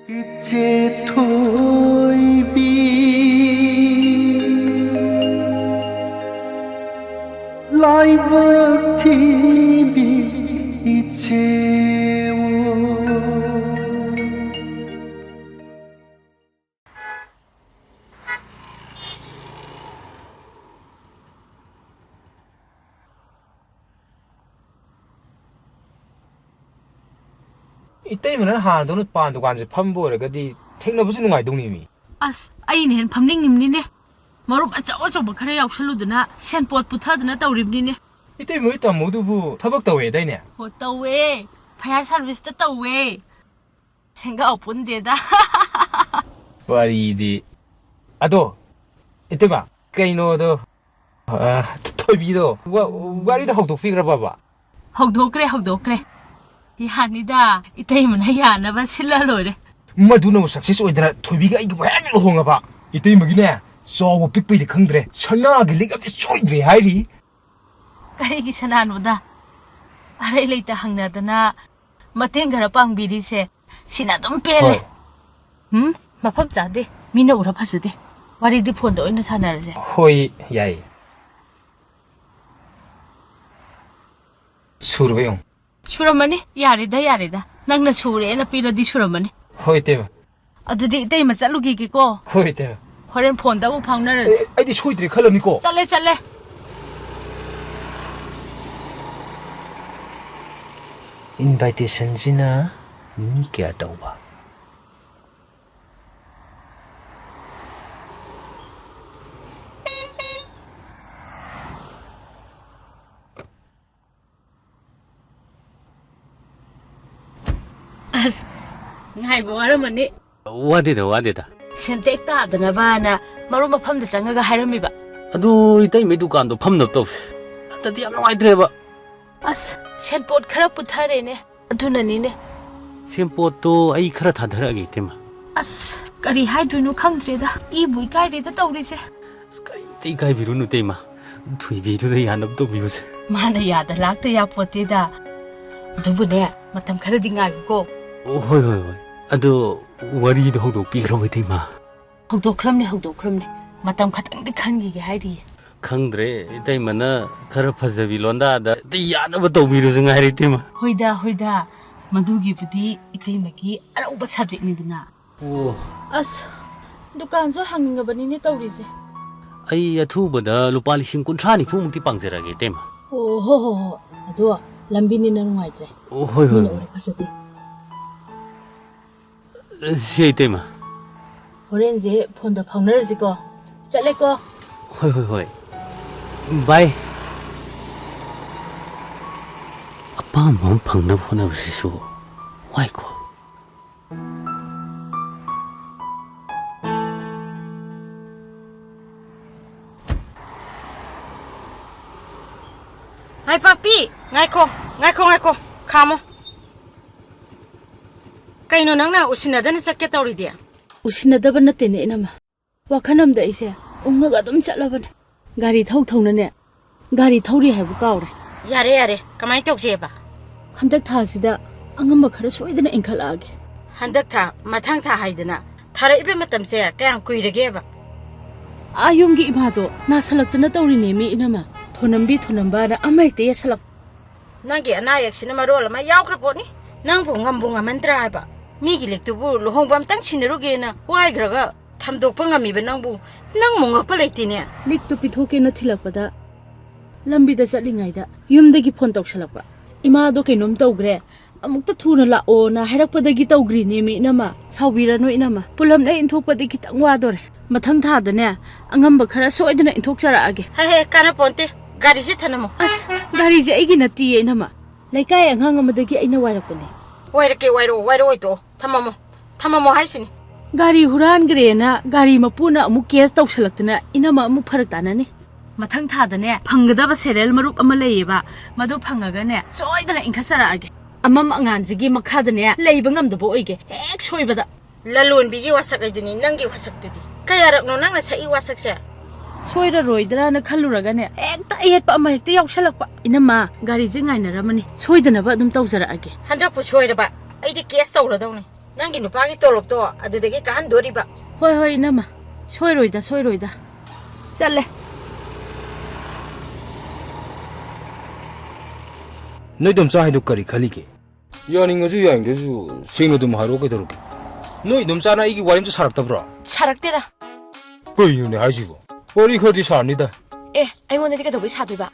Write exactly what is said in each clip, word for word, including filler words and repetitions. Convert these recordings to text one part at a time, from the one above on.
ꯏꯆꯦ ꯊꯣꯏꯕꯤ, ꯂꯥꯏꯕꯛ ꯊꯤꯕꯤ ꯏꯆꯦꯋꯣ꯫ ꯏꯇꯩꯃꯅ ꯍꯥꯟꯅꯗꯧꯅ ꯄꯥꯟ ꯗꯨꯀꯥꯟꯁꯦ ꯐꯝꯕ ꯑꯣꯏꯔꯒꯗꯤ ꯊꯦꯡꯅꯕꯁꯨ ꯅꯨꯡꯉꯥꯏꯗꯧꯅꯤꯃꯤ꯫ ꯑꯁ, ꯑꯩꯅ ꯍꯦꯟꯅ ꯐꯝꯅꯤꯡꯉꯤꯕꯅꯤꯅꯦ꯫ ꯃꯔꯨꯞ ꯑꯆꯧ ꯑꯆꯧꯕ ꯈꯔ ꯌꯥꯎꯁꯜꯂꯨꯗꯅ ꯁꯦꯟꯄꯣꯠ ꯄꯨꯊꯗꯅ ꯇꯧꯔꯤꯕꯅꯤꯅꯦ꯫ ꯏꯇꯩꯃ ꯍꯣꯏ ꯇꯥꯃꯣꯗꯨꯕꯨ ꯊꯕꯛ ꯇꯧꯋꯦꯗꯥꯏꯅꯦ? ꯍꯣ, ꯇꯧꯋꯦ꯫ ꯐꯌꯥꯔ ꯁꯥꯔꯚꯤꯁꯇ ꯇꯧꯋꯦ꯫ ꯁꯦꯟꯒꯥꯎ ꯄꯨꯟꯗꯦꯗ꯫ ꯋꯥꯔꯤꯗꯤ꯫ ꯑꯗꯣ, ꯏꯇꯩꯃ, ꯀꯩꯅꯣꯗꯣ, ꯑ, ꯊꯣꯏꯕꯤꯗꯣ, ꯋꯥ-, ꯋꯥꯔꯤꯗꯣ ꯍꯧꯗꯣꯛꯄꯤꯈ꯭ꯔꯕꯕ? ꯍꯧꯗꯣꯛꯈ꯭ꯔꯦ, ꯍꯧꯗꯣꯛꯈ꯭ꯔꯦ꯫ ꯌꯥꯅꯤꯗ, ꯏꯇꯩꯃꯅ ꯌꯥꯅꯕ ꯁꯤꯜꯂ ꯂꯣꯏꯔꯦ꯫ ꯃꯗꯨꯅꯕꯨ ꯁꯛꯁꯦꯁ ꯑꯣꯏꯗꯅ ꯊꯣꯏꯕꯤꯒ ꯑꯩꯒꯕꯨ ꯍꯦꯛ ꯂꯨꯍꯣꯡꯉꯕ꯫ ꯏꯇꯩꯃꯒꯤꯅꯦ, ꯆꯥꯎꯕ ꯄꯤꯛꯄꯩꯗꯤ ꯈꯪꯗ꯭ꯔꯦ, ꯁꯅꯥꯒꯤ ꯂꯤꯛ ꯑꯃꯗꯤ ꯁꯣꯏꯗ꯭ꯔꯦ ꯍꯥꯏꯔꯤ꯫ ꯀꯔꯤꯒꯤ ꯁꯅꯥꯅꯣꯗ? ꯑꯔꯩ ꯂꯩꯇ ꯍꯪꯅꯗꯅ ꯃꯇꯦꯡ ꯈꯔ ꯄꯥꯡꯕꯤꯔꯤꯁꯦ, ꯁꯤꯅ ꯑꯗꯨꯝ ꯄꯦꯜꯂꯦ꯫ ꯍꯣꯏ꯫ ꯎꯝ, ꯃꯐꯝ ꯆꯥꯗꯦ꯫ ꯃꯤꯅ ꯎꯔ ꯐꯖꯗꯦ꯫ ꯋꯥꯔꯤꯗꯤ ꯐꯣꯟꯗ ꯑꯣꯏꯅ ꯁꯥꯟꯅꯔꯁꯦ꯫ ꯍꯣꯏ, ꯌꯥꯏꯌꯦ꯫ ꯁꯨꯔꯕ ꯌꯦꯡꯉꯨ꯫ ꯁꯨꯔꯝꯃꯅꯤ꯫ ꯌꯥꯔꯦꯗ, ꯌꯥꯔꯦꯗ꯫ ꯅꯪꯅ ꯁꯨꯔꯦꯅ ꯄꯤꯔꯗꯤ ꯁꯨꯔꯝꯃꯅꯤ꯫ ꯍꯣꯏ, ꯏꯇꯩꯃ꯫ ꯑꯗꯨꯗꯤ ꯏꯇꯩꯃ ꯆꯠꯂꯨꯈꯤꯒꯦꯀꯣ꯫ ꯍꯣꯏ, ꯏꯇꯩꯃ꯫ ꯍꯣꯔꯦꯟ ꯐꯣꯟꯗ ꯑꯃꯨꯛ ꯐꯥꯎꯅꯔꯁꯤ꯫ ꯑꯦ, ꯑꯩꯗꯤ ꯁꯣꯏꯗ꯭ꯔꯦ ꯈꯜꯂꯝꯅꯤꯀꯣ꯫ ꯆꯠꯂꯦ, ꯆꯠꯂꯦ꯫ ꯏꯟꯚꯥꯏꯇꯦꯁꯟꯁꯤꯅ ꯃꯤ ꯀꯌꯥ ꯇꯧꯕ? ꯑꯁ, ꯉꯥꯏꯕ ꯋꯥꯔꯝꯃꯅꯤ꯫ ꯋꯥꯗꯦꯗ, ꯋꯥꯗꯦꯗ꯫ ꯁꯦꯟꯇꯦꯛ ꯇꯥꯗꯅꯕꯅ ꯃꯔꯨꯞ ꯃꯐꯝꯗ ꯆꯪꯉꯒ ꯍꯥꯏꯔꯝꯃꯤꯕ꯫ ꯑꯗꯨ ꯏꯇꯩꯃꯩ ꯗꯨꯀꯥꯟꯗꯣ ꯐꯝꯅꯕ ꯇꯧꯁꯤ꯫ ꯅꯠꯇ꯭ꯔꯗꯤ ꯌꯥꯝ ꯅꯨꯡꯉꯥꯏꯇ꯭ꯔꯦꯕ꯫ ꯑꯁ, ꯁꯦꯟꯄꯣꯠ ꯈꯔ ꯄꯨꯊꯔꯦꯅꯦ꯫ ꯑꯗꯨꯅꯅꯤꯅꯦ꯫ ꯁꯦꯟꯄꯣꯠꯇꯣ ꯑꯩ ꯈꯔ ꯊꯥꯗꯔꯛꯑꯒꯦ, ꯏꯇꯩꯃ꯫ ꯑꯁ, ꯀꯔꯤ ꯍꯥꯏꯗꯣꯏꯅꯣ ꯈꯪꯗ꯭ꯔꯦꯗ꯫ ꯏꯕꯨ ꯏꯀꯥꯏꯔꯦꯗ ꯇꯧꯔꯤꯁꯦ꯫ ꯑꯁ, ꯀꯔꯤꯝꯇ ꯏꯀꯥꯏꯕꯤꯔꯨꯅꯨ, ꯏꯇꯩꯃ꯫ ꯊꯣꯏꯕꯤꯗꯨꯗ ꯌꯥꯅꯕ ꯇꯧꯕꯤꯌꯨꯁꯦ꯫ ꯃꯥꯅ ꯌꯥꯗ ꯂꯥꯛꯇ ꯌꯥꯄꯣꯠꯇꯦꯗ꯫ ꯑꯗꯨꯕꯨꯅꯦ, ꯃꯇꯝ ꯈꯔꯗꯤ ꯉꯥꯏꯌꯨꯀꯣ꯫ ꯑꯣ, ꯍꯣꯏ, ꯍꯣꯏ, ꯍꯣꯏ꯫ ꯑꯗꯨ ꯋꯥꯔꯤꯗꯣ ꯍꯧꯗꯣꯛꯄꯤꯈ꯭ꯔꯣ, ꯏꯇꯩꯃ꯫ ꯍꯧꯗꯣꯛꯈ꯭ꯔꯝꯅꯦ, ꯍꯧꯗꯣꯛꯈ꯭ꯔꯝꯅꯦ꯫ ꯃꯇꯝ ꯈꯛꯇꯪꯗꯤ ꯈꯟꯈꯤꯒꯦ ꯍꯥꯏꯔꯤꯌꯦ꯫ ꯈꯪꯗ꯭ꯔꯦ, ꯏꯇꯩꯃꯅ ꯈꯔ ꯐꯖꯕꯤ ꯂꯣꯟꯗꯥꯗ ꯑꯗꯩ ꯌꯥꯅꯕ ꯇꯧꯕꯤꯔꯨꯁꯨ ꯉꯥꯏꯔꯦ, ꯏꯇꯩꯃ꯫ ꯍꯣꯏꯗ, ꯍꯣꯏꯗ꯫ ꯃꯗꯨꯒꯤꯕꯨꯗꯤ ꯏꯇꯩꯃꯒꯤ ꯑꯔꯧꯕ ꯁꯕꯖꯦꯛꯅꯤꯗꯅ꯫ ꯑꯣ꯫ ꯑꯁ, ꯗꯨꯀꯥꯟꯁꯨ ꯍꯥꯡꯅꯤꯡꯉꯕꯅꯤꯅꯦ ꯇꯧꯔꯤꯁꯦ꯫ ꯑꯩ ꯑꯊꯨꯕꯗ ꯂꯨꯄꯥ ꯂꯤꯁꯤꯡ ꯀꯨꯟꯊ꯭ꯔꯥ ꯅꯤꯐꯨꯃꯨꯛꯇꯤ ꯄꯥꯡꯖꯔꯛꯑꯒꯦ, ꯏꯇꯩꯃ꯫ ꯑꯣ, ꯍꯣ, ꯍꯣ, ꯍꯣ꯫ ꯑꯗꯣ ꯂꯝꯕꯤꯅꯤꯅ ꯅꯨꯡꯉꯥꯏꯇ꯭ꯔꯦ꯫ ꯑꯣ, ꯍꯣꯏ, ꯍꯣꯏ, ꯃꯤꯅ ꯍꯣꯏ꯫ ꯎꯔ ꯐꯖꯗꯦ꯫ ꯁꯦ, ꯏꯇꯩꯃ꯫ ꯍꯣꯔꯦꯟꯁꯦ ꯐꯣꯟꯗ ꯐꯥꯎꯅꯔꯁꯤꯀꯣ꯫ ꯆꯠꯂꯦꯀꯣ꯫ ꯍꯣꯏ, ꯍꯣꯏ, ꯍꯣꯏ꯫ ꯕꯥꯏ꯫ ꯑꯄꯥꯝꯕ ꯑꯃ ꯐꯪꯅꯕ ꯍꯣꯠꯅꯕꯁꯤꯁꯨ ꯋꯥꯏꯀꯣ꯫ ꯃꯥꯏꯄꯥꯛꯄꯤ, ꯉꯥꯏꯈꯣ, ꯉꯥꯏꯈꯣ, ꯉꯥꯏꯈꯣ, ꯈꯥꯝꯃꯣ꯫ ꯀꯩꯅꯣ ꯅꯪꯅ ꯎꯁꯤꯟꯅꯗꯅ ꯆꯠꯀꯦ ꯇꯧꯔꯤꯗꯤ? ꯎꯁꯤꯟꯅꯗꯕ ꯅꯠꯇꯦꯅꯦ, ꯏꯅꯝꯃ꯫ ꯋꯥꯈꯜ ꯑꯃꯗ ꯑꯩꯁꯦ ꯎꯪꯉꯒ ꯑꯗꯨꯝ ꯆꯠꯂꯕꯅꯦ꯫ ꯒꯥꯔꯤ ꯊꯧ ꯊꯧꯅꯅꯦ, ꯒꯥꯔꯤ ꯊꯧꯔꯤ ꯍꯥꯏꯕ ꯀꯥꯎꯔꯦ꯫ ꯌꯥꯔꯦ, ꯌꯥꯔꯦ, ꯀꯃꯥꯏꯅ ꯇꯧꯁꯦꯕ? ꯍꯟꯗꯛ ꯊꯥꯁꯤꯗ ꯑꯉꯝꯕ ꯈꯔ ꯁꯣꯏꯗꯅ ꯏꯟꯈꯠꯂꯛꯑꯒꯦ꯫ ꯍꯟꯗꯛ ꯊꯥ, ꯃꯊꯪ ꯊꯥ ꯍꯥꯏꯗꯅ ꯊꯥꯔꯛꯏꯕ ꯃꯇꯝꯁꯦ ꯀꯌꯥꯝ ꯀꯨꯏꯔꯒꯦꯕ? ꯑꯥ, ꯌꯨꯝꯒꯤ ꯏꯃꯥꯗꯣ ꯅꯥꯁꯜꯂꯛꯇꯅ ꯇꯧꯔꯤꯅꯦꯃꯤ, ꯏꯅꯝꯃ꯫ ꯊꯣꯅꯝꯕꯤ ꯊꯣꯅꯝꯕꯅ ꯑꯃ ꯍꯦꯛꯇ ꯌꯦꯠꯁꯜꯂꯛ꯫ ꯅꯪꯒꯤ ꯑꯅꯥ ꯑꯌꯦꯛꯁꯤꯅ ꯃꯔꯣꯜ ꯑꯃ ꯌꯥꯎꯈ꯭ꯔ ꯄꯣꯠꯅꯤ꯫ ꯅꯪꯕꯨ ꯉꯝꯕꯨ ꯉꯝꯃꯟꯗ꯭ꯔꯥ ꯍꯥꯏꯕ? ꯃꯤꯒꯤ ꯂꯤꯛꯇꯨꯕꯨ ꯂꯨꯍꯣꯡꯕ ꯑꯝꯇꯪ ꯁꯤꯟꯅꯔꯨꯒꯦꯅ ꯋꯥꯏꯈ꯭ꯔꯒ ꯊꯝꯗꯣꯛꯄ ꯉꯝꯃꯤꯕ ꯅꯪꯕꯨ, ꯅꯪꯃꯨꯛ ꯉꯛꯄ ꯂꯩꯇꯦꯅꯦ꯫ ꯂꯤꯛꯇꯨ ꯄꯤꯊꯣꯛꯀꯦꯅ ꯊꯤꯜꯂꯛꯄꯗ ꯂꯝꯕꯤꯗ ꯆꯠꯂꯤꯉꯩꯗ ꯌꯨꯝꯗꯒꯤ ꯐꯣꯟ ꯇꯧꯁꯜꯂꯛꯄ꯫ "ꯏꯃꯥꯗꯣ ꯀꯩꯅꯣꯝ ꯇꯧꯈ꯭ꯔꯦ, ꯑꯃꯨꯛꯇ ꯊꯨꯅ ꯂꯥꯛꯑꯣꯅ" ꯍꯥꯏꯔꯛꯄꯗꯒꯤ ꯇꯧꯈ꯭ꯔꯤꯅꯦꯃꯤ, ꯏꯅꯝꯃ꯫ ꯁꯥꯎꯕꯤꯔꯅꯨ, ꯏꯅꯝꯃ꯫ ꯄꯨꯂꯞꯅ ꯏꯟꯊꯣꯛꯄꯗꯤ ꯈꯤꯇꯪ ꯋꯥꯗꯣꯔꯦ꯫ ꯃꯊꯪ ꯊꯥꯗꯅꯦ, ꯑꯉꯝꯕ ꯈꯔ ꯁꯣꯏꯗꯅ ꯏꯟꯊꯣꯛꯆꯔꯛꯑꯒꯦ꯫ ꯍꯦ, ꯍꯦ, ꯀꯥꯟꯅꯄꯣꯟꯇꯦ꯫ ꯒꯥꯔꯤꯁꯦ ꯊꯅꯝꯃꯣ꯫ ꯑꯁ, ꯒꯥꯔꯤꯁꯦ ꯑꯩꯒꯤ ꯅꯠꯇꯤꯌꯦ, ꯏꯅꯝꯃ꯫ ꯂꯩꯀꯥꯏ ꯑꯉꯥꯡ ꯑꯃꯗꯒꯤ ꯑꯩꯅ ꯋꯥꯏꯔꯛꯄꯅꯦ꯫ ꯋꯥꯏꯔꯛꯀꯦ, ꯋꯥꯏꯔꯛꯑꯣ, ꯋꯥꯏꯔꯛꯑꯣꯏ ꯇꯣꯛꯑꯣ꯫ ꯊꯝꯃꯝꯃꯣ꯫ ꯊꯝꯃꯝꯃꯣ ꯍꯥꯏꯁꯤꯅꯤ꯫ ꯒꯥꯔꯤ ꯍꯨꯔꯥꯟꯈ꯭ꯔꯦꯅ ꯒꯥꯔꯤ ꯃꯄꯨꯅ ꯑꯃꯨꯛ ꯀꯦꯁ ꯇꯧꯁꯜꯂꯛꯇꯅ ꯏꯅꯝꯃ ꯑꯃꯨꯛ ꯐꯔꯛ ꯇꯥꯅꯅꯤ꯫ ꯃꯊꯪ ꯊꯥꯗꯅꯦ ꯐꯪꯒꯗꯕ ꯁꯦꯔꯦꯜ ꯃꯔꯨꯞ ꯑꯃ ꯂꯩꯌꯦꯕ, ꯃꯗꯨ ꯐꯪꯉꯒꯅꯦ ꯁꯣꯏꯗꯅ ꯏꯟꯈꯠꯆꯔꯛꯑꯒꯦ꯫ ꯑꯃꯝ ꯑꯉꯥꯟꯁꯤꯒꯤ ꯃꯈꯥꯗꯅꯦ ꯂꯩꯕ ꯉꯝꯗꯕ ꯑꯣꯏꯒꯦ ꯍꯦꯛ ꯁꯣꯏꯕꯗ꯫ ꯂꯂꯣꯟꯕꯤꯒꯤ ꯋꯥꯁꯛ ꯍꯥꯏꯗꯨꯅꯤ ꯅꯪꯒꯤ ꯋꯥꯁꯛꯇꯨꯗꯤ꯫ ꯀꯌꯥꯔꯛꯅꯣ ꯅꯪꯅ ꯁꯛꯏ ꯋꯥꯁꯛꯁꯦ? ꯁꯣꯏꯔꯔꯣꯏꯗ꯭ꯔꯥꯅ ꯈꯜꯂꯨꯔꯒꯅꯦ ꯍꯦꯛꯇ ꯑꯌꯦꯠꯄ ꯑꯃ ꯍꯦꯛꯇ ꯌꯥꯎꯁꯜꯂꯛꯄ꯫ ꯏꯅꯝꯃ, ꯒꯥꯔꯤꯁꯦ ꯉꯥꯏꯅꯔꯝꯃꯅꯤ, ꯁꯣꯏꯗꯅꯕ ꯑꯗꯨꯝ ꯇꯧꯖꯔꯛꯑꯒꯦ꯫ ꯍꯟꯗꯛꯄꯨ ꯁꯣꯏꯔꯕ ꯑꯩꯗꯤ ꯀꯦꯁ ꯇꯧꯔꯗꯧꯅꯤ꯫ ꯅꯪꯒꯤ ꯅꯨꯄꯥꯒꯤ ꯇꯣꯂꯣꯞꯇꯣ ꯑꯗꯨꯗꯒꯤ ꯀꯥꯍꯟꯗꯣꯔꯤꯕ꯫ ꯍꯣꯏ, ꯍꯣꯏ, ꯏꯅꯝꯃ꯫ ꯁꯣꯏꯔꯣꯏꯗ, ꯁꯣꯏꯔꯣꯏꯗ꯫ ꯆꯠꯂꯦ꯫ ꯅꯣꯏ ꯏꯗꯣꯝꯆꯥ ꯍꯥꯏꯗꯣ ꯀꯔꯤ ꯈꯜꯂꯤꯒꯦ? ꯌꯥꯅꯤꯡꯉꯁꯨ ꯌꯥꯅꯤꯡꯗ꯭ꯔꯁꯨ ꯁꯦꯡꯅ ꯑꯗꯨꯝ ꯍꯥꯏꯔꯛꯑꯣ, ꯀꯩꯗꯧꯔꯒꯦ? ꯅꯣꯏ ꯏꯗꯣꯝꯆꯥꯅ ꯑꯩꯒꯤ ꯋꯥꯔꯤ ꯑꯝꯇ ꯁꯥꯔꯛꯇꯕ꯭ꯔꯣ? ꯁꯥꯔꯛꯇꯦꯗ꯫ ꯀꯩꯅꯣꯅꯦ ꯍꯥꯏꯁꯤꯕꯣ? ꯋꯥꯔꯤ ꯈꯔꯗꯤ ꯁꯥꯔꯅꯤꯗ꯫ ꯑꯦ, ꯑꯩꯉꯣꯟꯗꯗꯤ ꯀꯩꯗꯧꯕꯩ ꯁꯥꯗꯣꯏꯕ?